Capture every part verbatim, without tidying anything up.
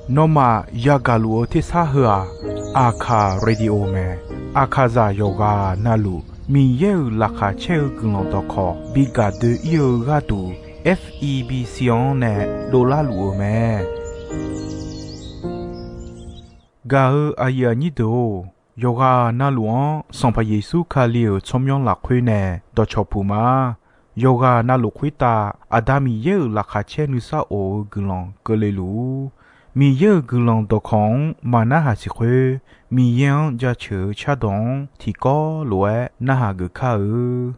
Nawmaf yagaq luf-eu tersar heu-aq, Aqkaq radio mae. Aqkaqzaq yawqghaq navluf Miqyaer-euq laqkhaq caer-eu guiqlanq dawqkawq bi gaq doe-ir-eu gharduq, F E B C-anr nae dovlar luf-eu mae. Gaq-eu aqyuif aqnyir deuq-or, yawqghaq navluf-anr Sanqpaq Yeqsur Kali-euq tsawrmyanr lafkhoer nae dawqcawq puq ma. Yawqghaq navluf khoertav Aqda Miqyaer-euq laqkhaq caer nuisar of-eu guiqlanq keuvle luf-ur. Miqyaer-euq guiqlanq dawqkawq-anr maqnarhaq siq khoer, Miqyaer-anr jaceuq-eu cardawq-anr tiqkawv lof-aer narhaq geuf kar-eu.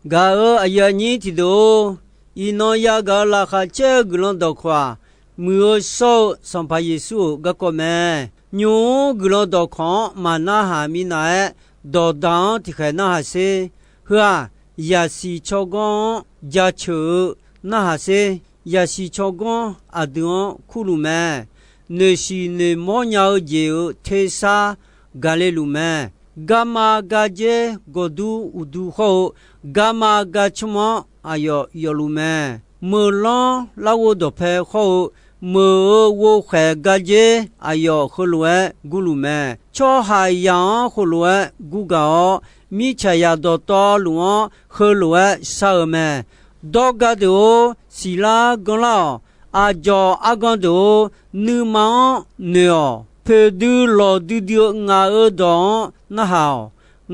Gaq-euq aqyuif aqnyir tiqdeuq-or, iqnan yagaq-eu laqkhaq caer-eu guiqlanq dawqkawq-aq, muiq-eu shawr-eu Sanqpaq Yeqsur-euq garkawv mae. Nymq-mr guiqlanq dawqkawq-anr maqnarhaq minav-aer, dawqdaq-anr tiqkhaeq narhaq sher. Heu-aq, yaqsiq tsawrganr-anr jaceuq-eu narhaq sher. Yaqsiq tsawrganr aqdui-anr kurluf mae. Noeqshiq noeqmawr nya-eu jeq-euq tersar gaqle luf mae. Garma gardzer gawqdur uqdu hawr-eu, garma garcmr-anr aqyawf yawfluf mae. Meuqlanr larghov dawqpae hawr-eu, meuq-euq ghovkhaeq gardzer aqyawf heulof-aer gurluf mae. Tsawrhaqzaq-anr heulof-aer gurgaq-awr, mirtsaqzaq dawqtawvluf-anr heulof-aer shar-eu mae. Dawrga deuq-or, siqlar ganrlar-awq. Aqdzawq argan deuq-or, nuima-anr noeq-awq. Poeqdui lawqdui dui-eu ngaq-euq dawq-anr narhaq-awq.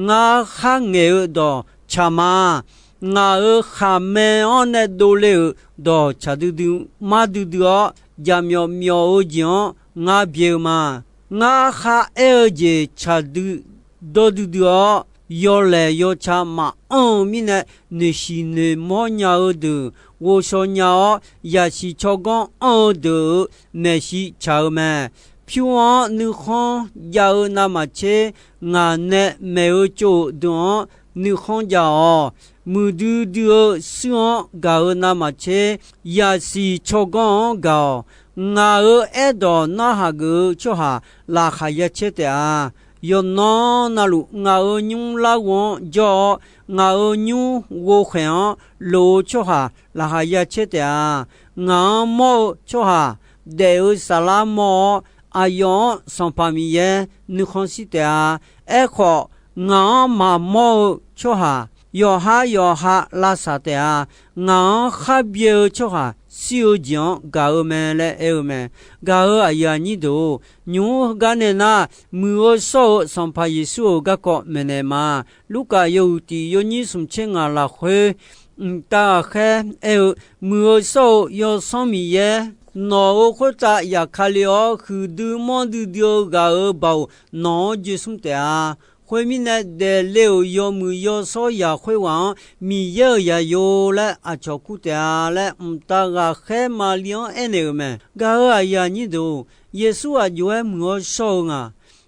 Ngar kharngaeq-eu dawq tsaq ma. Ngaq-euq khaqmae-anr nae dovle-euq dawq tsaq duidui mar duidui-awr, jaqmyawf myawf-eu jeq-anr ngar byae-eu ma. Ngar kharaer-eu jeq tsaq dui dawr duidui-awr, yawlaeq yawca maqanr-eu mirnae, noeqshiq noeqmawr nya-eu deuq ghovshaw nya-awr, yaqsiq tsawrganr anr-eu deuq-euq maeqshi tsaq-eu mae. Pyur-anr nuikhanr jav-eu navmaqtser, ngaq nae maeq-eu tsov-euq deuq-anr nuikhanr jav-awq. Muiqdui dui-eu shuir-anr gaq-eu navmaqtser, yaqsiq tsawrganr-anr gaq-awq. Ngaq-euq aerdawq narhaq geuf-eu tsawrhaq laqkhaq ya caer taef-a. Yawqnan navluf ngaq-euq nymr larghov-anr jawr-awr, ngaq-euq nymr ghovkhaeq-anr loq-eu tsawrhaq laqkhaq ya caer taef-a. Ngaq-anr mawr-eu tsawrhaq daef-eu saflar mawr-awr, aqyawf-anr Sanqpaq Miqyaer nuikhanr shir taef-a. Aerkhawf, ngaq-anr maqmawr-eu tsawrhaq yawqhar yawqha lavsaq taef-a. Ngaq-anr khar byae-eu tsawrhaq shir-eu jeq-anr gaq-eu mae laer aer-eu mae. Gaq-euq aqyuif aqnyir deuq-or, nymq-mr heugar nae nar, muiq-eu shawr-eu Sanqpaq Yeqsur-euq garkawv maeqnaeq ma. Lurkaf yawhuiq tiq yawnyir smq tser ngaq lafkhoer, mqtav ghaqkhaer aer-eu, Muiq-eu shawr-eu Yawsanr Miqyaer, nawq-euq khoertav yaf ka le-awr, huiqdui manrdui dui-eu ghaq-euq baoq nawq-anr joe smr taef-a. Khoermirnae, daefle-euq yawmuiq yawshawr zaq khoerghaq-anr Miqyaer-euq zaqyo laer aqcawq kur taef-a laer, mqtav ghaqkhaer Maqli-anr aernaeq-euq mae. Gaq-euq aqyuif aqnyir deuq-or, Yeqsur aq jov-aer muiq-awr shawr-eu nga.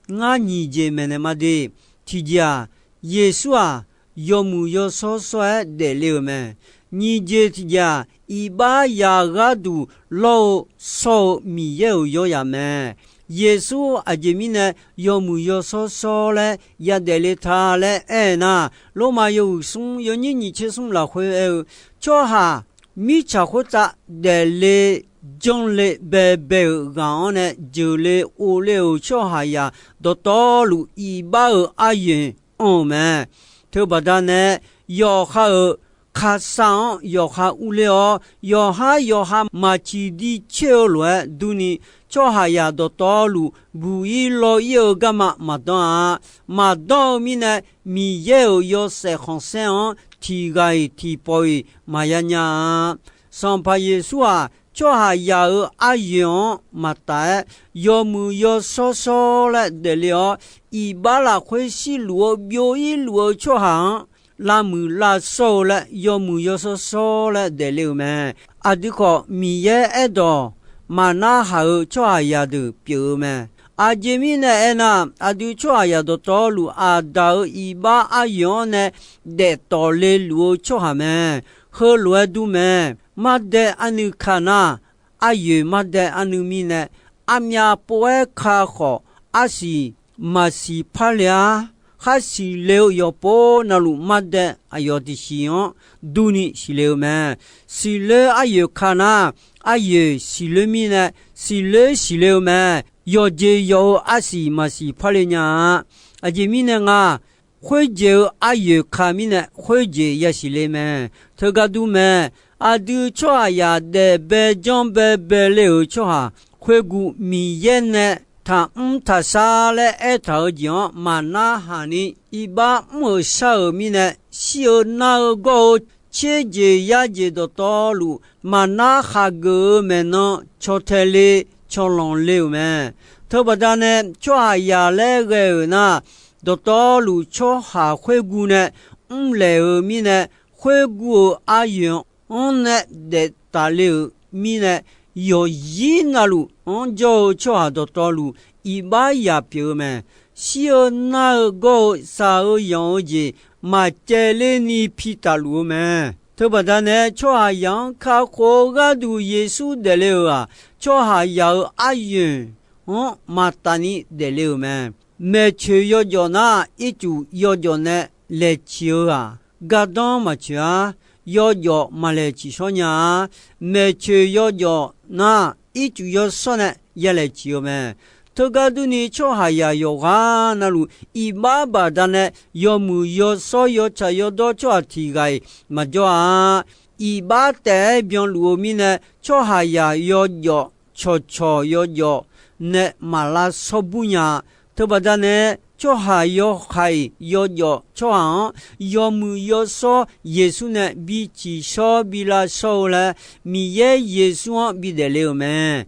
Ngar nyiq jeq maeqnaeq ma de. Tiqjeq-aq, Yeqsur-aq, yawmuiq yawshawr shawr-aer daefle-euq mae. Nyiq jeq tiqjeq-aq, iqbax yaq gharduq lawr-eu shawr-eu Miqyaer-euq yawzaq mae. Yeqsur aqjeq mirnae yawmuiq yawshawr shawr laer yadaef le ta laer aer-eu nar, Lormav yawhuiq smr yawnyir nyiq tser smr lafkhoer aer-eu, tsawrhaq mirtsaq khoertav daefle janrle baebae-euq ghaq-anr nae jeuqle ovle-euq tsawrhaqzaq dawqtawvluf iqbax-euq aryoeq anr-eu mae. Teubaqda nae yawqha-euq kakhav-anr yawqha urler-awr, yawqhar yawqha maqciq di coer-eu lof-aer durni, tsawrhaqzaq dawqtawvluf buq-ir law-ir-eu garma maqdanr-a. Maqdanr-eu mirnae, Miqyaer-euq yawshaef khanqsaer-anr tiq ghaq-iq tiq pawf-iq maqya nya-a. Sanqpaq Yeqsur-aq, tsawrhaqzaq-euq aryoeq-anr maqtaf-aer, yawmuiq yawshawr shawr laer daefle-awr, iqbax lafkhoer shirluf-eu byov-ir luf-eu tsawrhaq-anr lavmuiq lavshawr-eu laer yawmuiq yawshawr shawr laer daefle-euq mae. Aqdui khawf, Miqyaer aerdawq maqnarhaq-euq tsawrhaqzaq deuq pyeuf-eu mae. Aqjeq mirnae aernar, aqdui tsawrhaqzaq dawqtawvluf Aqdaq-euq iqbax aryoeq-anr nae daef tawf le luf-eu tsawrhaq mae. Heulof-aer dur mae. Mardae arnuiv ka nar, aryoeq mardae arnuiv mirnae, armyav pov-aer ka khawf, arsiq maqsiq parle-ar. Khar siqle-eu yawqpov navluf mardae aqyawf tiqsiq-anr durni siqle-eu mae. Siqloer aryoeq ka nar, aryoeq siqloer mirnae, siqloer siqle-eu mae. Yawqjeq yawq-eu arsiq maqsiq parle nya-a. Aqjeq mirnae nga, khoerjeq-eu aryoeq ka mirnae, khoerjeq yasiq le mae. Teugar dur mae. Aqdui tsawrhaqzaq daef bae janr bae bae le-euq tsawrhaq khoerguv Miqyaer nae taqmr taqshar laer aertaq-eu jeq-anr maqnarhaq ni, iqbax mr-euq shar-euq mirnae, shir-eu nar-eu gawr-eu tserjeq yarjeq dawqtawvluf maqnarhaq geuf-eu maeqnan caw tae le, cawlanq le-euq mae. Teubaqda nae tsawrhaqzaq laer ghae-euq nar, dawqtawvluf tsawrhaq khoerguv nae mrlaeq-euq mirnae, khoerguv-euq aryoeq-anr nae daef tafle-euq mirnae, yawqzir navluf-anr jawr-eu tsawrhaq dawqtawvluf iqbax yaq pyeuf-eu mae. Shir-eu nar-eu gawr-eu shaq-eu yanq-eu jeq maqcaevler ni pi tafluf-eu mae. Teubaqda nae tsawrhaqzaq-anr kakhof-eu gharduq Yeqsur daefle-euq-aq, tsawrhaqzaq-euq aryoeq-anr maqtaf ni daefle-euq mae. Maeqtsoeq yawjawf nar, ircuf yawjawf nae laeq ciq-eu-aq, gardanr maqtsoeq-ar. Yawjawf maqlaeq ciqshawr nya-a. Maeqtsoeq yawjawf nar, ircuf yawshawr nae ya laeq ciq-eu mae. Teugar durni, tsawrhaqzaq yawqghaq navluf iqbax baqdanae yawmuiq yawshawr yawtsaq yawdawr tsawrhaq tiq ghaq-iq maqjawr-a. Iqbax taef-aer byanluf-eu mirnae, tsawrhaqzaq yawjawf cawqcawq yawjawf nae maq lavshawr bur nya-a. Teubaqda nae, tsawrhaq yawhaiq yawjawf tsawrhaq-anr yawmuiq yawshawr Yeqsur nae bi ciqshawr bi lavshawr-eu laer, Miqyaer Yeqsur-anr bidaef le-euq mae.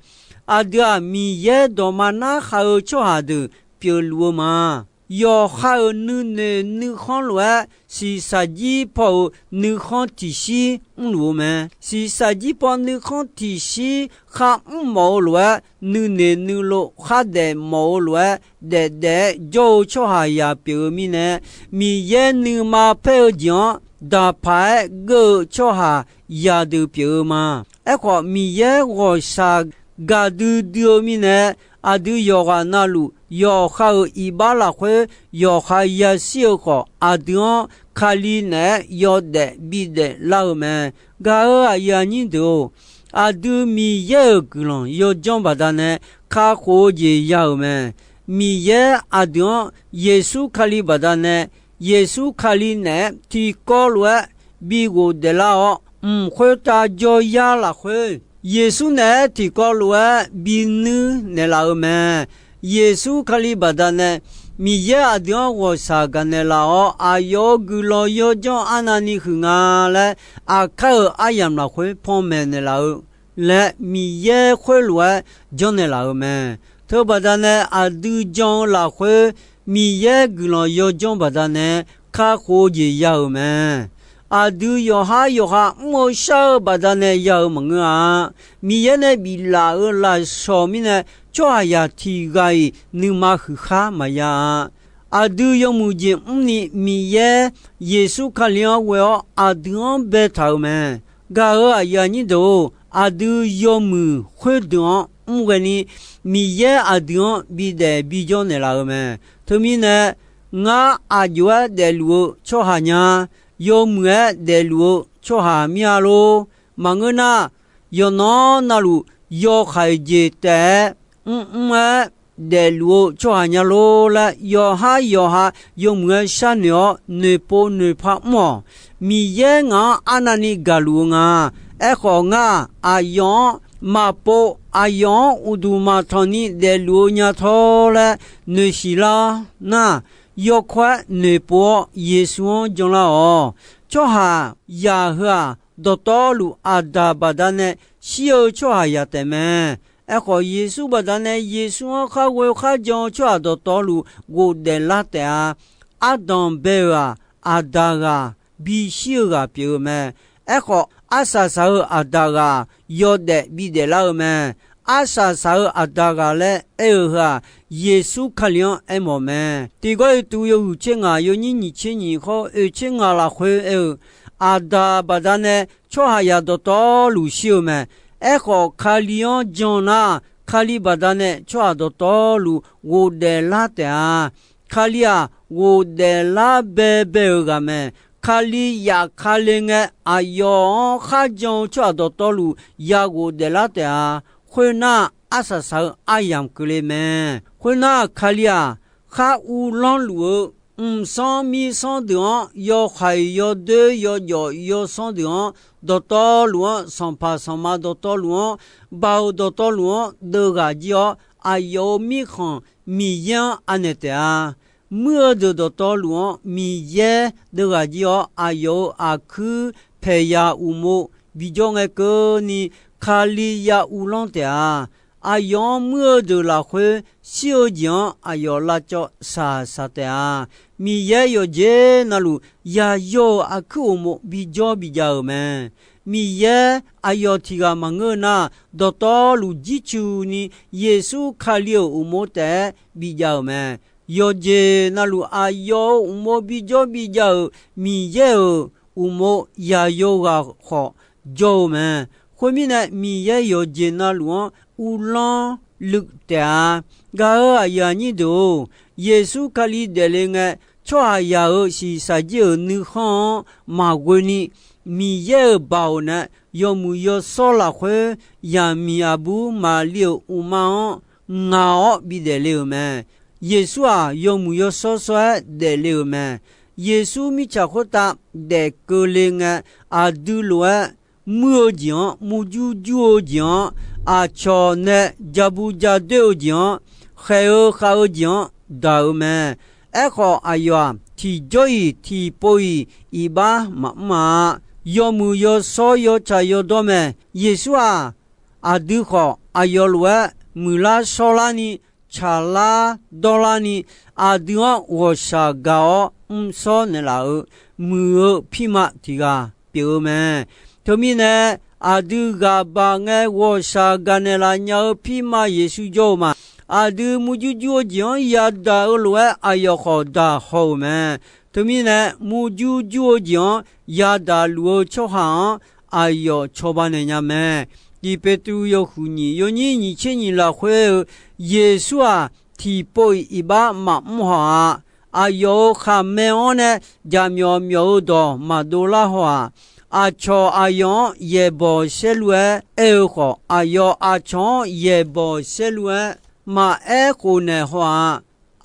Aqdui-aq, Miqyaer dawqma narhaq-eu tsawrhaq deuq pyeufluf-eu ma. Yawqha-euq nuinoeq nuikhanr lof-aer, shiqshaq jir paw-euq nuikhanr tiqshir mrluf-eu mae. Shiqshaq jir paw nuikhanr tiqshir kharmr mawf-eu lof-aer, nuinoeq nuilov khardaef mawf-eu lof-aer, daefdaef-aer jawr-eu tsawrhaqzaq pyeuf-eu mirnae, Miqyaer nuima paer-eu jeq-anr daqpaq-aer geur-eu tsawrhaq yadeuq pyeuf-eu ma. Aerkhawf, Miqyaer ghawqshaq gaqdui dui-eu mirnae, aqdui yawqghaq navluf yawqha-euq iqbax lafkhoer yawqha yashir-eu khawf, aqdui-anr Kali naeq-aer yawdaef bidaef lar-eu mae. Gaq-euq aqyuif aqnyir deuq-or, aqdui Miqyaer-euq guiqlanq yawdzanr baqdanae kakhof-eu jeq ya-euq mae. Miqyaer aqdui-anr Yeqsur Kali baqdanae, Yeqsur Kali naeq-aer tiqkawv lof-aer bi ghofdaef lar-awr, mq khoertav jawryar lafkhoer Yeqsur naeq-aer tiqkawv lof-aer binuir naeqlaf-eu mae. Yeqsur Kali baqdanae Miqyaer aqdui-anr ghawqshaq gaqnaeq laf-awr, aqyawf-euq guiqlanq yawdzanr arnavni huiq nga laer, aqkar-euq aryamq lafkhoer panmaeq naeqlaf-eu laer Miqyaer khoerlof-aer janrnaeq laf-eu mae. Teubaqdanae aqdui jan-eu lafkhoer Miqyaer guiqlanq yawdzanr baqdanae kakhof-eu jeq ya-euq mae. Aqdui yawqhar yawqha mr-eu shar-eu baqdanae ya-euq maqngeur-a. Miqyaer nae biflaf-euq lafshawq mirnae, tsawrhaqzaq tiq ghaq-iq nuima huiq khar maqya-a. Aqdui yawmuiq jeq mrni Miqyaer Yeqsur Kali-anr ghoe-awr aqdui-anr baetaq-euq mae. Gaq-euq aqyuif aqnyir deuq-or, aqdui yawmuiq khoerdeuq-anr mr ghaeni Miqyaer aqdui-anr bidaef bijawr naeqlaf-eu mae. Teumirnae, ngar aqjox-aer daefluf-eu tsawrhaq nya, yawmuiq-aer daefluf-eu tsawrhaq mir-a lor. Maqngeur nar, yawqnan navluf yawhaiq jeq taef-aer mrmr-aer daefluf-eu tsawrhaq nya lor laer, yawqhar yawqha yawmuiq-aer sharnoeq-awr noeqpov noeqpar mr-awq. Miqyaer ngaq-anr arnavni gaqluf-eu nga. Aerkhawf, ngar-aq, aqyawf-anr maqpov, aqyawf-anr uqduq maqtanq ni daefluf-eu nya tawr laer noeqsiq lar nar, yawkawr-aer noeqpov-awr Yeqsur-anr janlar-awq. Tsawrhaqzaq heu-aq, dawqtawvluf Aqdaq baqdanae shir-eu tsawrhaqzaq taef mae. Aerkhawf, Yeqsur baqdanae Yeqsur-anr khar ghoe kharjan-eu tsawrhaq dawqtawvluf ghofdaef lar taef-a. Ardanq bae-euq-aq, Aqdaq ghaq bishir-eu ghaq pyeuf-eu mae. Aerkhawf, arsaq saq-eu Aqdaq ghaq yawdaef bidaef lar-eu mae. Arsaq saq-eu Aqdaq ghaq laer aer-eu heu-aq, Yeqsur Kali-anr aermawf mae. Tiqgawr-iq tuv yawhuiq tser ngaq yawnyir nyiq tser nyiq hawr oeq tser ngaq lafkhoer aer-eu, Aqdaq baqdanae tsawrhaqzaq dawqtawvluf shir-eu mae. Aerkhawf, Kali-anr jan nar, Kali baqdanae tsawrhaq dawqtawvluf ghofdaef lar taef-a. Kali-aq, ghofdaef lar baebae-euq ghaq mae. Kali yaf Kali ngae, aqyawf-anr kharjan-eu tsawrhaq dawqtawvluf ya ghofdaef lar taef-a. Khoernar, arsaq saq-eu aryamq keuvle mae. Khoernar, Kali-aq, khar uvlanr luf-eu mqsanr mirsanr deuq-anr, yawhaiq yawdoer yawjawf yawsanr deuq-anr, dawqtawvluf-anr, sanqpaq sanqma dawqtawvluf-anr, baoq dawqtawvluf-anr deuv ghaq jir-awr, aqyawf-euq mirkhanq Miqyaer-anr anaeq taef-a. Muir-eu deuq dawqtawvluf-anr Miqyaer deuv ghaq jir-awr, aqyawf-euq aqkuir paeqya uqmov bijawr ngae keuvni, Kali ya uvlanr taef-a. Aqyawf-anr muir-eu deuq lafkhoer shir-eu jeq-anr aqyawf lavcawv shaqshaq taef-a. Miqyaer yawqjeq navluf yayawr-eu aqkuir uqmov bijawr bijav-euq mae. Miqyaer aqyawf tiq ghaq maqngeur nar, dawqtawvluf jircuf ni Yeqsur Kali-euq uqmov taef-aer bijav-euq mae. Yawqjeq navluf aqyawf-euq uqmov bijawr bijav-euq Miqyaer-euq uqmov yaqyo ghaq khawf jawr-eu mae. Khoermirnae, Miqyaer yawqjeq navluf-anr uvlanr luiv taef-a. Gaq-euq aqyuif aqnyir deuq-or, Yeqsur Kali daefle ngae, tsawrhaqzaq-euq shiqshaq jir-euq nuikhanr-anr maqghoe ni, Miqyaer-euq baoq nae yawmuiq yawshawr lafkhoer, yaqmiq aqbur Maqli-euq uqma-anr ngaq-awr bidaef le-euq mae. Yeqsur-aq, yawmuiq yawshawr shawr-aer daefle-euq mae. Yeqsur mirtsaq khoertav daef keuvle ngae, aqdui lof-aer muir-eu jeq-anr, murjur jur-eu jeq-anr, aqcawq nae jabu jadoer-eu jeq-anr, khaeq-eu khav-eu jeq-anr daq-euq mae. Aerkhawf, aqyawf-aq, tiqjawr-iq tiqpov-iq iqbax maqmr-a. Yawmuiq yawshawr yawtsaq yawdawr mae. Yeqsur-aq, aqdui khawf aqyawf lof-aer muiqlar shawrlar ni, tsaqlar dawrlar ni, aqdui-anr ghawqshaq gaq-awr mrshawr naeqlaf-euq muiq-eu pirma tiq ghaq pyeuf-eu mae. Teumirnae, aqdui ghaqbaq ngae ghawqshaq gaqnaeq laf nya-eu pirma Yeqsur jawr-eu ma. Aqdui murjur jur-eu jeq-anr yadaq-eu lof-aer aqyawf khawf daq haw-euq mae. Teumirnae, murjur jur-eu jeq-anr yadaq luf-eu tsawrhaq-anr aqyawf cawba naeq nya mae. Tiq Petru yawhuiq nyiq yawnyir nyiq tser nyiq lafkhoer-eu, Yeqsur-aq, tiqpov-iq iqbax maqmr haw-a. Aqyawf-euq khaqmae-anr nae jaqmyawf myawf-eu dawq maqdov lar haw-aq, aqcawq aqyawf-anr yaeqbawq saerlu-aer aer-eu khawf, aqyawf aqcawq-anr yaeqbawq saerlu-aer maqaer khofnaeq haw-aq.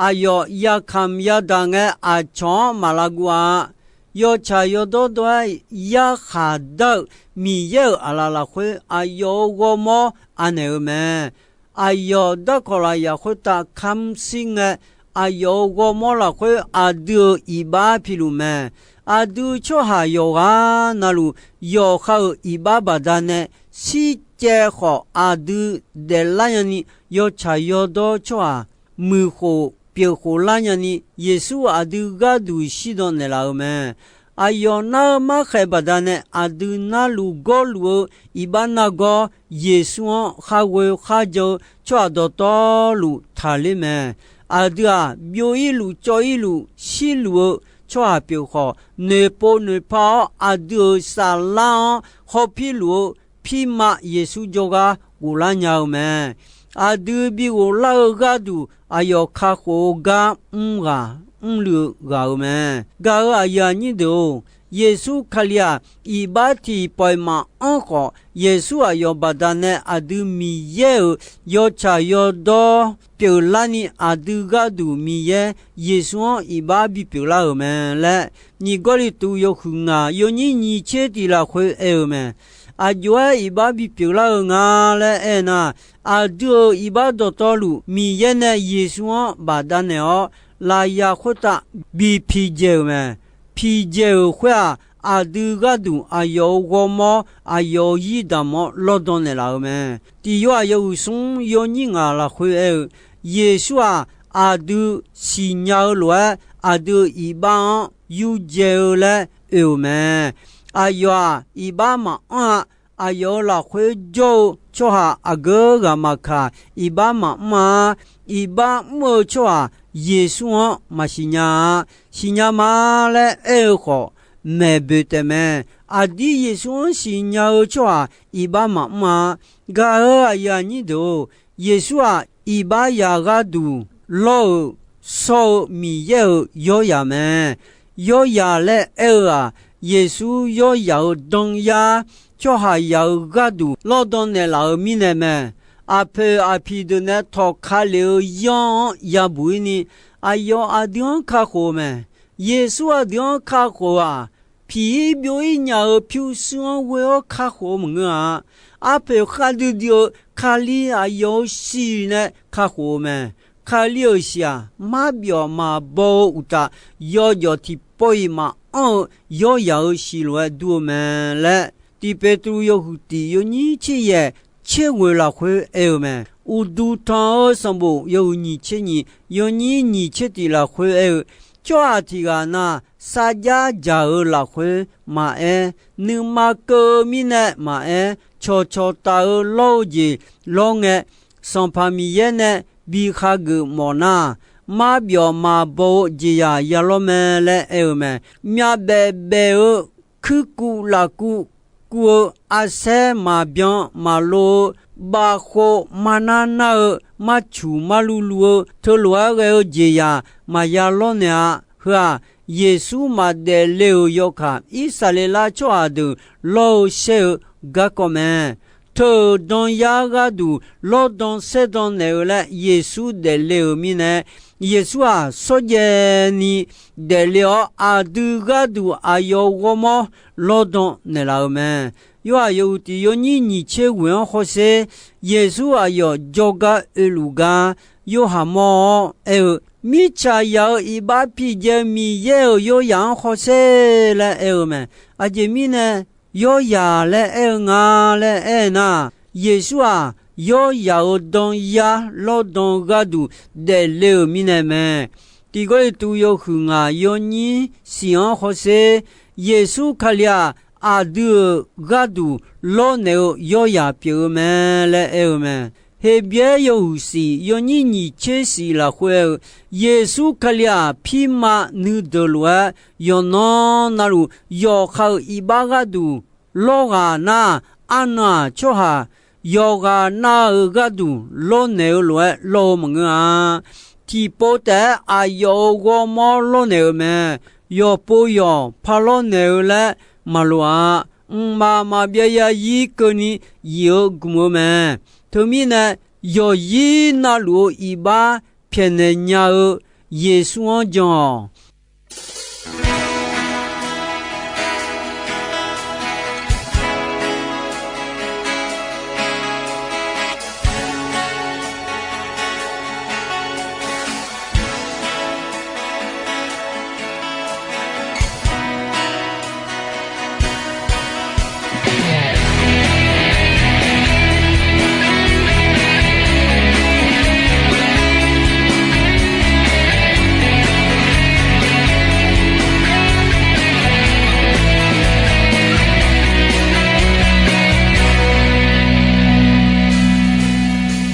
Aqyawf yakamq yadaq ngae, aqcawq-anr maqlav guv-a. Yawtsaq yawdawr dawr-aer yarkhaq dar-euq Miqyaer-euq aqlaf lafkhoer, aqyawf-euq ghawrmawr anaeq-eu mae. Aqyawf darkawq lafyaq khoertav kamr shir ngae, aqyawf-euq ghawrmawr lafkhoer aqdui-euq iqbax piluf mae. Aqdui tsawrhaq yawqghaq navluf, yawqha-euq iqbax baqdanae shircaev khawf, aqdui daeflar nyani, yawtsaq yawdawr tsawrhaq muiqkhof pyeufkhof lar nyani, Yeqsur aqdui gharduq shirdan naeqlaf-euq mae. Aqyawf nar-eu markhaeq baqdanae, aqdui narluf gawrluf-eu iqbax nargawr, Yeqsur-anr kharghoe kharjan-eu tsawrhaq dawqtawvluf taqler mae. Aqdui-aq, byov-ir luf cawv-ir luf shirluf-eu tsawrhaq pyeuf khawf, noeqpov noeqpa-awr aqdui-euq saflar-anr hawpir luf-eu pirma Yeqsur jawrgar ghoflar nya-eu mae. Aqdui bi ghoflar-eu gharduq, aqyawf kakhof-eu gar mr ghaq mrluiv-eu ghaq-euq mae. Gaq-euq aqyuif aqnyir deuq-or, Yeqsur Kali-aq, iqbax tiqpawf-iq maqanr khawf, Yeqsur aqyawf baqdanae aqdui Miqyaer-euq yawtsaq yawdawr pyeuflarni, aqdui gharduq Miqyaer Yeqsur-anr iqbax bipyeuf lar-euq mae laer, nyiq Gawrliqtu yawhuiq ngaq yawnyir nyiq tser tiq lafkhoer aer-eu mae. Aqjox-aer iqbax bipyeuf lar-eu nga laer aernar, aqdui-euq iqbax dawqtawvluf Miqyaer nae Yeqsur-anr bafdav naeq-awr, lafyaq khoertav bi piqdzaeq-euq mae. Piqdzaeq-euq khoer-aq, aqdui gharduq aqyawf-euq ghawrmawr, aqyawf-euq yir damq-anr lawrdan naeqlaf-euq mae. Tiq Yorhaq yawhuiq smr yawnyir ngaq lafkhoer aer-eu, Yeqsur-aq, aqdui siqnya-eu lof-aer, aqdui-euq iqbax-anr yurdzae-eu laer oe-euq mae. Aqyawf-aq, iqbax maqanr-a. Aqyawf-euq lafkhoer jawr-eu tsawrhaq aqgeu ghaq maqkaq, iqbax maqmr-a. Iqbax mr-eu tsawrhaq Yeqsur-anr maqsiq nya-a. Siqnya ma laer aer-eu khawf, maeq boeq taef mae. Aqdir Yeqsur-anr siqnya-eu tsawrhaq iqbax maqmr-a. Gaq-euq aqyuif aqnyir deuq-or, Yeqsur-aq, iqbax yaq gharduq lawr-euq shawr-eu Miqyaer-euq yawryaq mae. Yawryaq laer aer-eu-aq, Yeqsur yawryaq-euq danyar, tsawrhaqzaq-euq gharduq lawrdan naeqlaf-euq mirnae mae. Aqpoeq aqpiq deuq nae tawqka lef-eu yanr-anr yabuq-ir ni, aqyawf aqdui-anr kakhof-eu mae. Yeqsur aqdui-anr kakhof-aq, piq-ir byov-ir nya-eu pyurshuir-anr ghoe-awr kakhof-eu maqngeur-a. Arpoeq khavdui dui-eu Kali aqyawf-euq siq nae kakhof-eu mae. Kali-euq siq-aq, marbyawf maqbaw-eu uqtaf, yawjawf tiqpov-iq maqanr-eu yawryaq-euq siq lof-aer dur-eu mae laer, Tiq Peqtruv yawhuiq tiq yawnyir tser yaeq tser ghoeq lafkhoer aer-eu mae. Uqduq tanq-eu sanqbof yawhuiq nyiq tser nyiq yawnyir nyiq tser tiq lafkhoer aer-eu, tsawrhaq tiq ghaq na, sarjax dzaq-eu lafkhoer maqaer, nuima keuv-eu mirnae maqaer, cawqcawq taf-eu lawr-eu jeq lawr ngae, Sanqpaq Miqyaer nae bi hageuf mawf nar, marbyawf maqbaw-eu jeqzaq ya lawr mae laer aer-eu mae. Myavbaef baef-eu kuirkuv lafkuv kuv-eu, arsaer maqbyan maqlo-eu, bavkhov marnar nar-eu, marcuq marluv luv-eu, teulof-aer ghae-eu jeqzaq maqya lawrnaeq-a. Heu-aq, Yeqsur maqdaef le-euq yawkaq, Irsaqleqlav tsawrhaq deuq lawr-eu shaer-eu garkawv mae. Teu-euq danyar gharduq lawrdan saerdan naeq-eu laer Yeqsur daefle-euq mirnae, Yeqsur-aq, shawrjaev ni daefle-awr, aqdui gharduq aqyawf ghawrmawr lawrdan naeqlaf-euq mae. Yorhaq yawhuiq tiq yawnyir nyiq tser ghoeq-anr hawsher, Yeqsur aqyawf jawrgar oeluf gar Yorhaq mawr-awr aer-eu, Mirtsaq yaq-euq iqbax piqdzae-eu Miqyaer-euq yawryaq-anr hawsher laer aer-eu mae. Aqjeq mirnae, yawryaq laer aer-eu nga laer aer nar, Yeqsur-aq, yawryaq-euq danyar lawrdan gharduq daefle-euq mirnae mae. Tiq Gawrliqtu yawhuiq ngaq yawnyir siq-anr hawsher, Yeqsur Kali-aq, aqdui-euq gharduq lawrnaeq-eu yawryaq pyeuf-eu mae laer aer-eu mae. Heqbyaer yawhuiq siq yawnyir nyiq tser siq lafkhoer aer-eu, Yeqsur Kali-aq, pirma nuideuq lof-aer yawqnan navluf yawqha-euq iqbax gharduq lawr ghaq nar, arnan-aq, tsawrhaq yawqghaq nav-euq gharduq lawrnaeq-eu lof-aer lawr-eu maqngeur-a. Tiqpov taef-aer aqyawf-euq ghawrmawr lawrnaeq-euq mae. Yawqpov yawq par lawrnaeq-eu laer maqloq-a. Mqmaq maqbyav zarzir keuvni zif-eu gmq-eu mae. Teumirnae, yawqzir navluf-eu iqbax pyaeqnaeq nya-eu Yeqsur-anr jan-awq.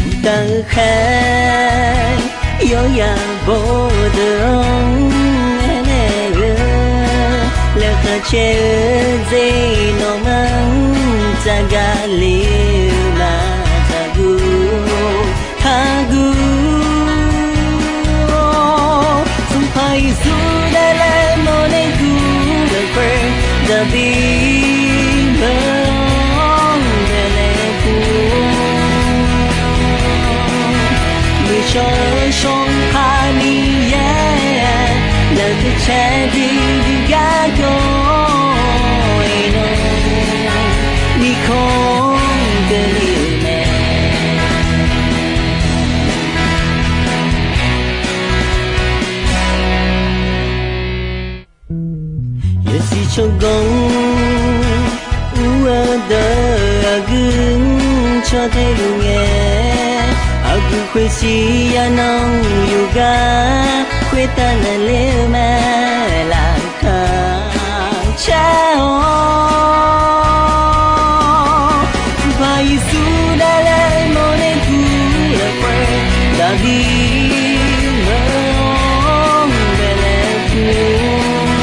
Uqtaf-eu khaer yawzaq bawdeuq-anr aernaeq-eu, laeqhmq caev-eu dzer nawmaf-anr tsaqgaq le-eu ma. Taqguv, taqguv, Sanqpaq Yeqsur daef laer mawrler guv lafkhoer, Daqbir meuq-anr daef laer guv-awr, muiqshawr-eu Sanqpaq Miqyaer, lafkhoer caer duidui garkawv-ir nar, mirkhanq keuvle-euq mae. Yawsiq tsawrganr ur-eu deuq aqgeu cawdae luf ngae, aqgeu khoershir yanan yawqgar khoertav naqler-eu mae. Laqkhaq caer-awr, Sanqpaq Yeqsur daef laer mawrler guv lafkhoer, Daqbir meuq-anr daef laer guv-awr,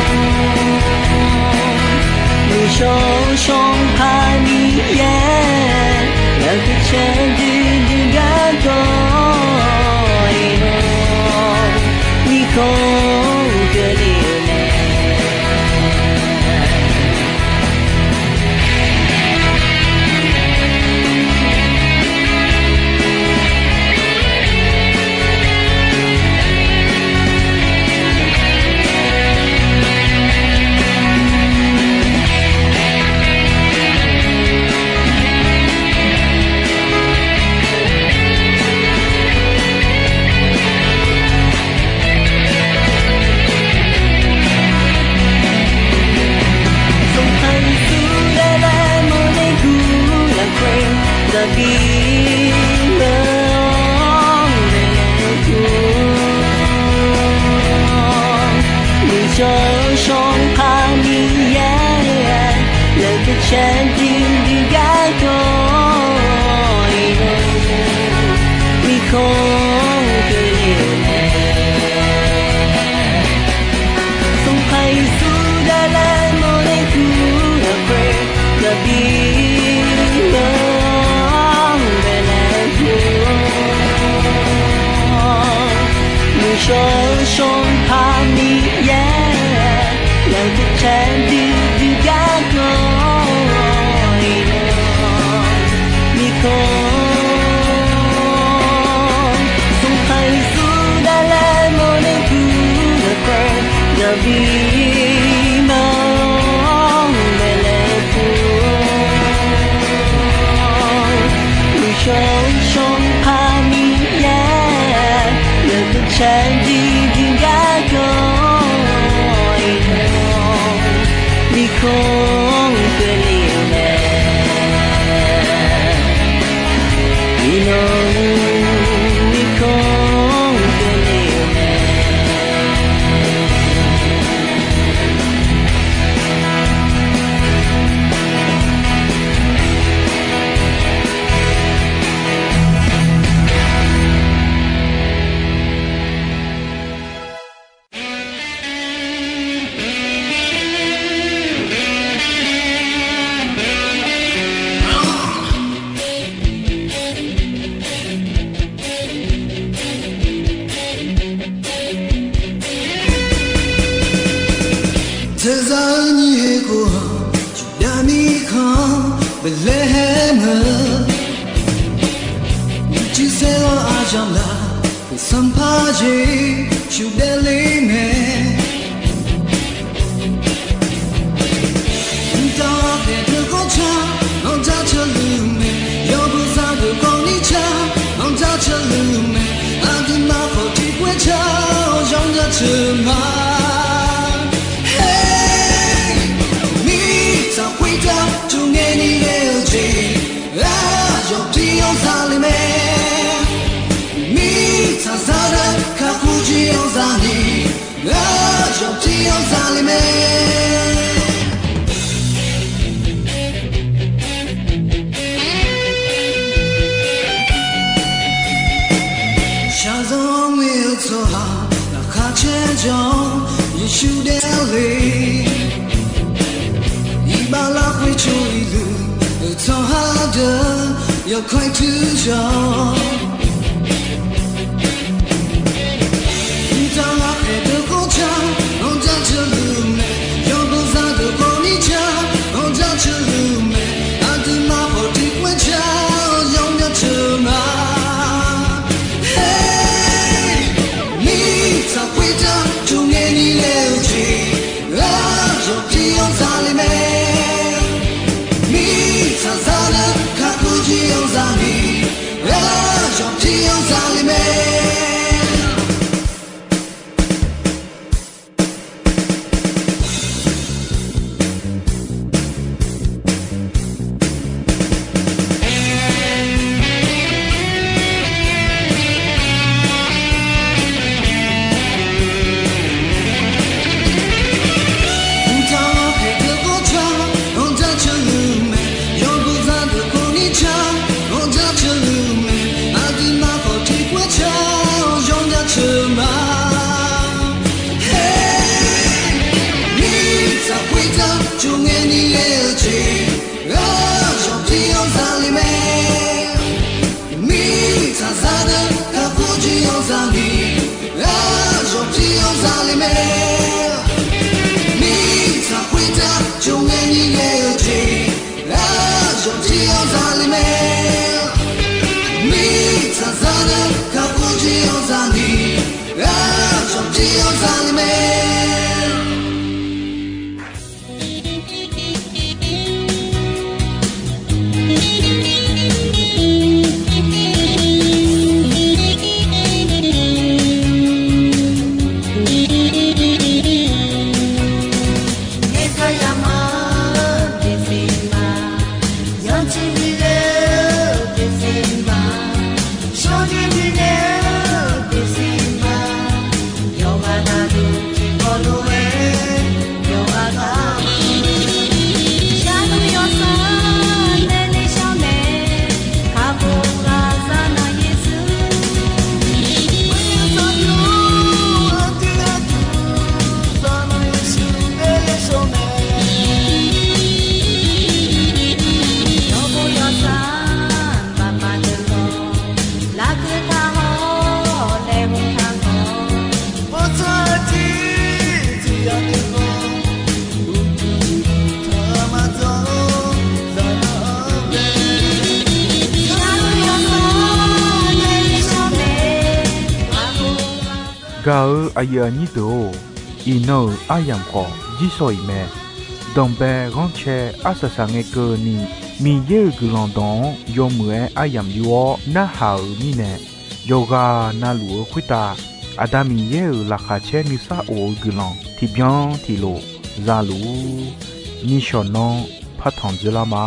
muiqshawr-eu Sanqpaq Miqyaer, lafkhoer caer duidui garkawv-ir nar, mirkhanq keuvle-euq mae. Sanqpaq Yeqsur daef laer mawrler guv lafkhoer, Daqbir meuq-anr daef laer guv-awr, muiqshawr-eu Sanqpaq Miqyaer, lafkhoer caer duidui garkawv-ir nar, mirkhanq keuvle-euq mae. Sanqpaq Yeqsur daef laer mawrler guv lafkhoer, Daqbir meuq-anr daef laer guv-awr, muiqshawr-eu Sanqpaq Miqyaer, lafkhoer caer duidui garkawv-ir nar, mirkhanq Sanqpaq Yeqsur daef laer mawrler guv lafkhoer, Daqbir meuq-anr daef laer guv-awr, muiqshawr-eu Sanqpaq Miqyaer, lafkhoer caer duidui garkawv-ir nar, mirkhanq keuvle-euq mae. Iqnan mirkhanq keuvle-euq mae. Teuzaq-eu nyiq khoer-aq, Yurdav mirkhanq Beqlaeqhaeq-eu, Nyiq cuiv saerlar-eu aryamq laf, Sanqpaq Yeqsur daefle mae. Mqtav ghaqkhaeq deuq ghawqcar, nawq jaceuq luf mae. Yawqbuiq zaqdeuq khawf ni car, nawq jaceuq luf mae. Aqduimaf khawf tiqkawv-aer car-awr, yanr jaceuq ma. Mirtsaq khoertav jov ngae ni ghae-eu jeq, aqyawf tir-anr zale mae. Mirtsaq zaqdeuq kakhof jir-anr zani, aqyawf tir-anr zale mae. Shaqzanq ngae-eu tsawrhaq laqkhaq caer jan-awr, Yeqsur daefle. Iqbax larkhoer coq-iq luf-eu tsawrhaq deuq yawkawr-aer tuir ya-awr, Mqtav ghaqkhaeq deuq ghawqcar, nawq jaceuq luf mae. Yawqbuiq zaqdeuq khawf ni car, nawq jaceuq luf mae. Aqduimaf khawf tiqkawv-aer car-awr, yanr jaceuq ma. Mirtsaq khoertav jov ngae ni ghae-eu jeq, aqyawf tir-anr zale mae. Mirtsaq zaqdeuq kakhof jir-anr zani, aqyawf tir-anr zale mae. Mqtav ghaqkhaeq deuq ghawqcar, nawq jaceuq luf mae. Yawqbuiq zaqdeuq khawf ni car, nawq jaceuq luf mae. Aqduimaf khawf tiqkawv-aer car-awr, yanr jaceuq ma. Mirtsaq khoertav jov ngae ni ghae-eu jeq, aqyawf tir-anr zale mae. Mirtsaq zaqdeuq kakhof jir-anr zani, aqyawf tir-anr zale mae. Mirtsaq khoertav jov ngae ni ghae-eu jeq, aqyawf tir-anr zale mae. Mirtsaq zaqdeuq kakhof jir-anr zani, aqyawf tir-anr zale mae. Gaq-eu aqyuif aqnyir deuq-or, iqnan-euq aryamq khawf jirsawq iq mae. Danqbae ghanrcae arsaq saq ngae keuvni, Miqyaer-euq guiqlanq dawq-anr yawmuiq-aer aryamq yur-awr narhaq-euq mirnae, yawqghaq navluf-eu khoertav Aqda Miqyaer-euq laqkhaq caer nuisar of-eu guiqlanq tiqbyan tiqlof za luf-ur. Nishawq nanr partanq dzeurlar ma.